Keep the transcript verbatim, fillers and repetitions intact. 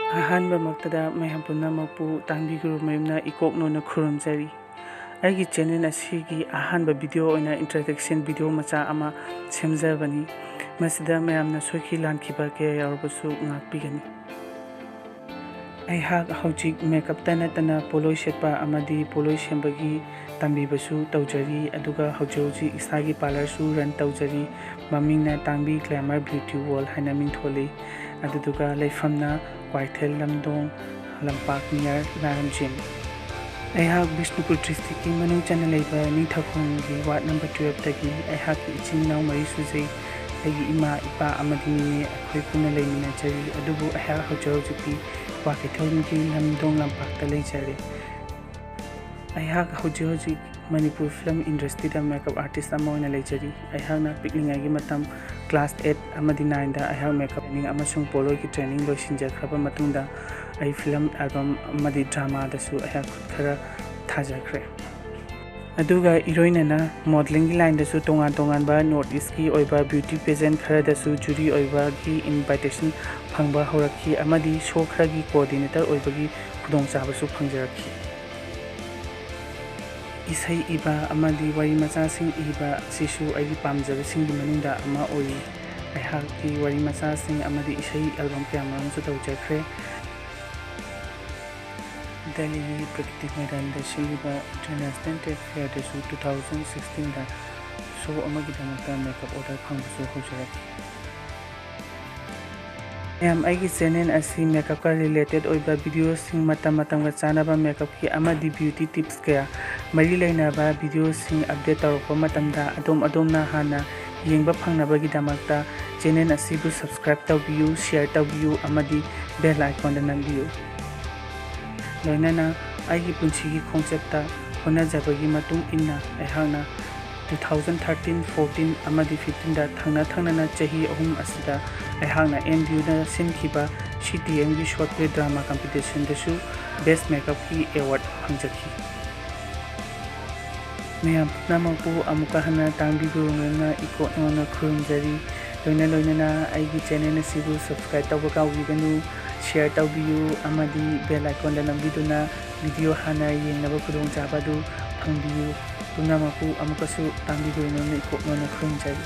ꯑꯍꯥꯟꯕꯃꯛꯇꯗ ꯃꯌꯥꯝ ꯄꯨꯝꯅꯃꯛꯄꯨ ꯇꯥꯡꯕꯤ ꯒꯨꯔꯨ ꯃꯌꯨꯝꯅ ꯏꯀꯣꯛ ꯅꯣꯟꯅ ꯈꯨꯔꯨꯝꯖꯔꯤ꯫ ꯑꯩꯒꯤ channel ꯑꯁꯤꯒꯤ ꯑꯍꯥꯟꯕ video ꯑꯣꯏꯅ introduction video ꯃꯆꯥ ꯑꯃ ꯁꯦꯝꯖꯕꯅꯤ꯫ ꯃꯁꯤꯗ ꯃꯌꯥꯝꯅ ꯁꯣꯏꯈꯤ ꯂꯥꯟꯈꯤꯕ ꯀꯌꯥ ꯌꯥꯎꯔꯕꯁꯨ ꯉꯥꯛꯄꯤꯒꯅꯤ꯫ ꯑꯩꯍꯥꯛ ꯍꯧꯖꯤꯛ makeupꯇ ꯅꯠꯇꯅ ꯄꯣꯠꯂꯣꯏ ꯁꯦꯠꯄ ꯑꯃꯗꯤ ꯄꯣꯠꯂꯣꯏ ꯁꯦꯝꯕꯒꯤ ꯇꯝꯕꯤꯕꯁꯨ ꯇꯧꯖꯔꯤ, ꯑꯗꯨꯒ ꯍꯧꯖꯤꯛ ꯍꯧꯖꯤꯛ ꯏꯁꯥꯒꯤ parlourꯁꯨ run ꯇꯧꯖꯔꯤ꯫ ꯃꯃꯤꯡꯅ ꯇꯥꯡꯕꯤ Glamour Beauty World ꯍꯥꯏꯅ ꯃꯤꯡꯊꯣꯜꯂꯤ꯫ ꯑꯗꯨꯗꯨꯒ ꯂꯩꯐꯝꯅ ꯀ꯭ꯋꯥꯏꯊꯦꯜ ꯂꯝꯗꯣꯡ, ꯂꯝꯄꯥꯛ near ꯅꯥꯔꯝ gym꯫ ꯑꯩꯍꯥꯛ ꯕꯤꯁꯅꯨꯄꯨꯔ districtꯀꯤ ꯃꯅꯨꯡ ꯆꯟꯅ ꯂꯩꯕ ꯅꯤꯡꯊꯧꯈꯣꯡꯒꯤ ward number twelveꯇꯒꯤ꯫ ꯑꯩꯍꯥꯛꯀꯤ ꯏꯆꯤꯟ ꯏꯅꯥꯎ ꯃꯔꯤ ꯁꯨꯖꯩ꯫ ꯑꯩꯒꯤ ꯏꯃꯥ, ꯏꯄꯥ ꯑꯃꯗꯤ ꯅꯦꯅꯦ ꯑꯩꯈꯣꯏ ꯄꯨꯟꯅ ꯂꯩꯃꯤꯟꯅꯖꯔꯤ, ꯑꯗꯨꯕꯨ ꯑꯩꯍꯥꯛ ꯍꯧꯖꯤꯛ ꯍꯧꯖꯤꯛꯇꯤ ꯀ꯭ꯋꯥꯀꯩꯊꯦꯜꯒꯤ ꯂꯝꯗꯣꯡ ꯂꯝꯄꯥꯛꯇ ꯂꯩꯖꯔꯦ꯫ ꯑꯩꯍꯥꯛ ꯍꯧꯖꯤꯛ ꯍꯧꯖꯤꯛ ꯃꯅꯤꯄꯨꯔ film industryꯗ makeup artist ꯑꯃ ꯑꯣꯏꯅ ꯂꯩꯖꯔꯤ꯫ ꯑꯩꯍꯥꯛꯅ ꯄꯤꯛꯂꯤꯉꯩꯒꯤ ꯃꯇꯝ class eight ꯑꯃꯗꯤ nineꯗ ꯑꯩꯍꯥꯛ makeup training ꯑꯃꯁꯨꯡ ꯄꯣꯠꯂꯣꯏꯒꯤ training ꯂꯣꯏꯁꯤꯟꯖꯈ꯭ꯔꯕ ꯃꯇꯨꯡꯗ ꯑꯩ film album ꯑꯃꯗꯤ dramaꯗꯁꯨ ꯑꯩꯍꯥꯛ ꯈꯨꯠ ꯈꯔ ꯊꯥꯖꯈ꯭ꯔꯦ꯫ ꯑꯗꯨꯒ ꯏꯔꯣꯏꯅꯅ modelingꯒꯤ lineꯗꯁꯨ ꯇꯣꯉꯥꯟ ꯇꯣꯉꯥꯟꯕ North Eastꯀꯤ ꯑꯣꯏꯕ beauty pageant ꯈꯔꯗꯁꯨ jury ꯑꯣꯏꯕꯒꯤ invitation ꯐꯪꯕ ꯍꯧꯔꯛꯈꯤ ꯑꯃꯗꯤ show ꯈꯔꯒꯤ coordinator ꯑꯣꯏꯕꯒꯤ ꯈꯨꯗꯣꯡꯆꯥꯕꯁꯨ ꯐꯪꯖꯔꯛꯈꯤ꯫ ꯏꯁꯩ ꯏꯕ ꯑꯃꯗꯤ ꯋꯥꯔꯤ ꯃꯆꯥꯁꯤꯡ ꯏꯕ ꯑꯁꯤꯁꯨ ꯑꯩꯒꯤ ꯄꯥꯝꯖꯕꯁꯤꯡꯒꯤ ꯃꯅꯨꯡꯗ ꯑꯃ ꯑꯣꯏꯔꯤ꯫ ꯑꯩꯍꯥꯛꯀꯤ ꯋꯥꯔꯤ ꯃꯆꯥꯁꯤꯡ ꯑꯃꯗꯤ ꯏꯁꯩ album ꯀꯌꯥꯃꯔꯨꯝꯁꯨ ꯇꯧꯖꯈ꯭ꯔꯦ꯫ ꯗꯦꯜꯂꯤꯒꯤ ꯄ꯭ꯔꯒꯇꯤ ꯃꯩꯗꯥꯟꯗ ꯁꯤꯜꯂꯤꯕ International Trade Fairꯗꯁꯨ two thousand sixteenꯗ show ꯑꯃꯒꯤꯗꯃꯛꯇ makeup order ꯐꯪꯕꯁꯨ ꯍꯧꯖꯔꯛꯈꯤ꯫ ꯃꯌꯥꯝ, ꯑꯩꯒꯤ channel ꯑꯁꯤ makeupꯀ related ꯑꯣꯏꯕ videoꯁꯤꯡ, ꯃꯇꯝ ꯃꯇꯝꯒ ꯆꯥꯅꯕ makeupꯀꯤ ꯑꯃꯗꯤ beauty tips ꯀꯌꯥ, ꯃꯔꯤ ꯂꯩꯅꯕ videoꯁꯤꯡ update ꯇꯧꯔꯛꯄ ꯃꯇꯝꯗ ꯑꯗꯣꯝ ꯑꯗꯣꯝꯅ ꯍꯥꯟꯅ ꯌꯦꯡꯕ ꯐꯪꯅꯕꯒꯤꯗꯃꯛꯇ channel ꯑꯁꯤꯕꯨ subscribe ꯇꯧꯕꯤꯌꯨ, share ꯇꯧꯕꯤꯌꯨ ꯑꯃꯗꯤ bell iconꯗ ꯅꯝꯕꯤꯌꯨ꯫ ꯂꯣꯏꯅꯅ ꯑꯩꯒꯤ ꯄꯨꯟꯁꯤꯒꯤ ꯈꯣꯡꯆꯠꯇ ꯍꯣꯠꯅꯖꯕꯒꯤ ꯃꯇꯨꯡ ꯏꯟꯅ ꯑꯩꯍꯥꯛꯅ two thousand thirteen, fourteen ꯑꯃꯗꯤ fifteenꯗ ꯊꯪꯅ ꯊꯪꯅꯅ ꯆꯍꯤ ꯑꯍꯨꯝ ꯑꯁꯤꯗ ꯑꯩꯍꯥꯛꯅ NBUꯅ ꯁꯤꯟꯈꯤꯕ CTMꯒꯤ short play drama competitionꯗꯁꯨ best makeupꯀꯤ award ꯐꯪꯖꯈꯤ꯫ ꯃꯌꯥꯝ ꯄꯨꯝꯅꯃꯛꯄꯨ ꯑꯃꯨꯛꯀ ꯍꯟꯅ ꯇꯥꯡꯕꯤ ꯒꯨꯔꯨ ꯃꯌꯨꯝꯅ ꯏꯀꯣꯛ ꯅꯣꯟꯅ ꯈꯨꯔꯨꯝꯖꯔꯤ꯫ ꯂꯣꯏꯅ ꯂꯣꯏꯅꯅ ꯑꯩꯒꯤ channel ꯑꯁꯤꯕꯨ subscribe ꯇꯧꯕ ꯀꯥꯎꯕꯤꯒꯅꯨ꯫ share ꯇꯧꯕꯤꯌꯨ ꯑꯃꯗꯤ bell icon ꯗ ꯅꯝꯕꯤꯗꯨꯅ video ꯍꯥꯟꯅ ꯌꯦꯡꯅꯕ ꯈꯨꯗꯣꯡꯆꯥꯕ ꯑꯗꯨ ꯐꯪꯕꯤꯌꯨ꯫ ꯄꯨꯝꯅꯃꯛꯄꯨ ꯑꯃꯨꯛꯀꯁꯨ ꯇꯥꯕꯤꯕꯒꯤꯗꯃꯛ ꯏꯀꯣꯛꯅꯅ ꯈꯨꯔꯨꯝꯖꯔꯤ꯫